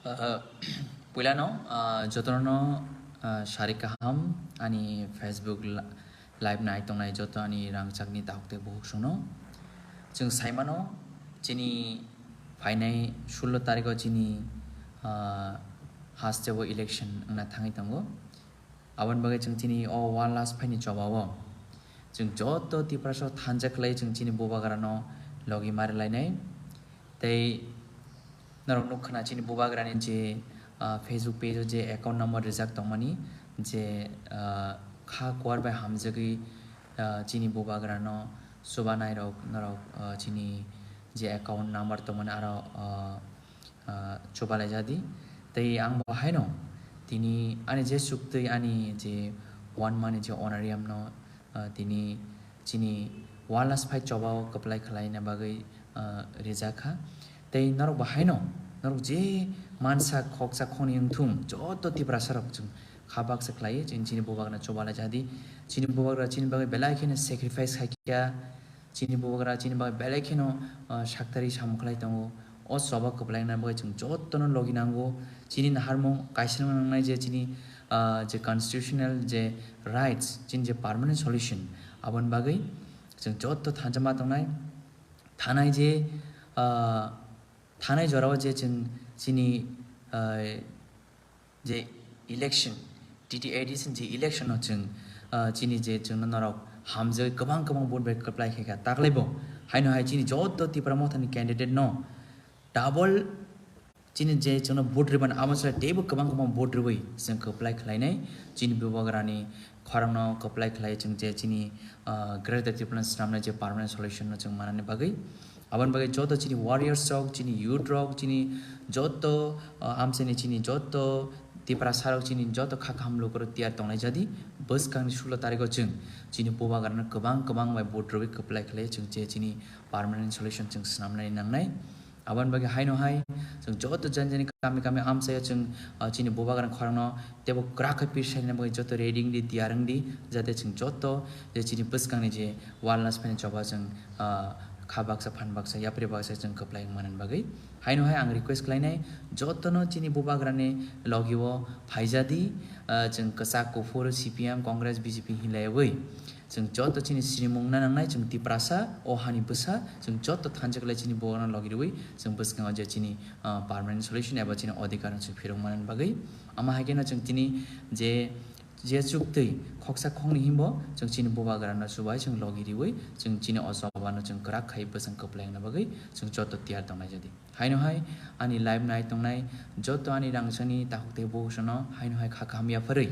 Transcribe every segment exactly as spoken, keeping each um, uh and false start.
Ah, puilano, ah, jotono, ah, sari kaham ani Facebook li-, live nai tongnai joto ani rangchakni takhuk tei bukhuk songno. Chwng saimano chini phainai sullo tarikho chini, ah, hasteo election wngna thangwi tongo. Aboni bagwi chwng chini o one last phaini chobao chwng joto Tiprasa thansa khlai chwng chini bubagrano logi mari lainai. Tei norok nukha na chini bubagrani je, ah, Facebook page o je account number rijak tongmani je, ah, kha kuar bai hamjagwi, ah, chini bubagrano chubanai rok norok, ah, chini je account number tongmani aro, ah, ah, chubalai jadi. Tei ang bo haino tini ani je chuktwi ani je one mani je honorarium no, ah, tini chini one last phai chobao kwplai khlaina bagwi, ah, rijak kha. Tei norok bo haino norok je mansa khoksa khoni wngthung joto Tiprasa rok chwng kha baksa khlaiwi chini, chini bubagrano chubalai jadi. Chini bubagra chini bagwi belai kheno sacrifice khaikha. Chini bubagra chini bagwi belai kheno, ah, saktari samung khlai tongo. O choba kwplaina bagwi chwng jotono logi nango. Chini naharmung kaisa nangnai je chini, ah, je constitutional je rights, chini je permanent solution, aboni bagwi chwng joto thansa ma tongnai. Thanai je, ah, thanai jorao je chwng chini, ah, je election, T T A D C je election no chwng, ah, chini je chwngno norok hamjagwi kwbang kwbang vote bai kwplai khaikha, taklaibo haino hai chini joto Tipra Mothani candidate no double chini je chwngno vote rwmani abo se teibo kwbang kwbang vote rwui chwng kwplai khlainai. Chini bubagrani khorangno kwplai khlai chwng je chini, ah, Greater Tipraland swnamnai je permanent solution no chwng manani bagwi. Aboni bagwi joto chini warriors rok, chini youth rok, chini joto, ah, amchaini chini joto Tiprasa rok chini joto kha kaham lukurok tiyar tongnai jadi. Bwskangni sullo tarikho chwng chini bubagrano kwbang kwbang bai vote rwui kwplai khlai chwng je chini permanent solution chwng swnamnai nangnai. Aboni bagwi haino hai chwng joto jani jani kami kami amchaio chwng, ah, chini bubagrani khorangno teibo kwrak khe pir saina bagwi joto ready wngdi, tiyar wngdi, jate chwng joto je chini bwskangni je one last phaini choba chwng, ah, kha baksa, phan baksa, yapri baksa chwng kwplai wng manani bagwi. Haino hai ang request khlainai jotono chini bubagrani logio phaijadi, ah, chwng kwchak kuphur C P M, Congress, B J P hinlaiwi. Chwng joto chini sinimung na nangnai, chwng Tiprasa, o hani bwsa, chwng joto thansa khlai chini bubagrano logi rwui, chwng bwskango je chini, ah, permanent solution eba chini odhikar no chwng phirok manani bagwi. Ama hai kheno chwng tini je, je chuktwi khoksa khoknwi himbo, chwng chini bubagrano chubai chwng logi rwui, chwng chini o choba no chwng kwrak khai bwswng kwplai wngna bagwi, chwng joto tiyar tongnai jadi. Haino hai ani live nai tongnai joto ani rangchakni takhuk tei bukhuk songno haino hai kha kaham yapharwi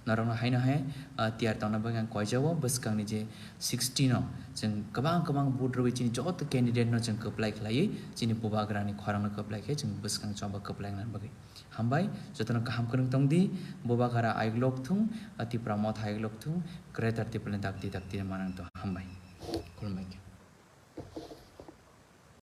norokno haino hai, ah, tiyar tongna bagwi ang koijago. Bwskangni je sixteen o chwng kwbang kwbang vote rwui chini joto candidate no chwng kwplai khlaiwi chini bubagrani khorangno kwplai khe chwng bwskang choba kwplai wngna bagwi. Hambai, jotono kaham kwrwng tongdi, bubagra ayuk lok thung, ah, Tipra Motha ayuk lok thung, Greater Tipraland dakti dakti manang tong. Hambai. Khulumbai khe.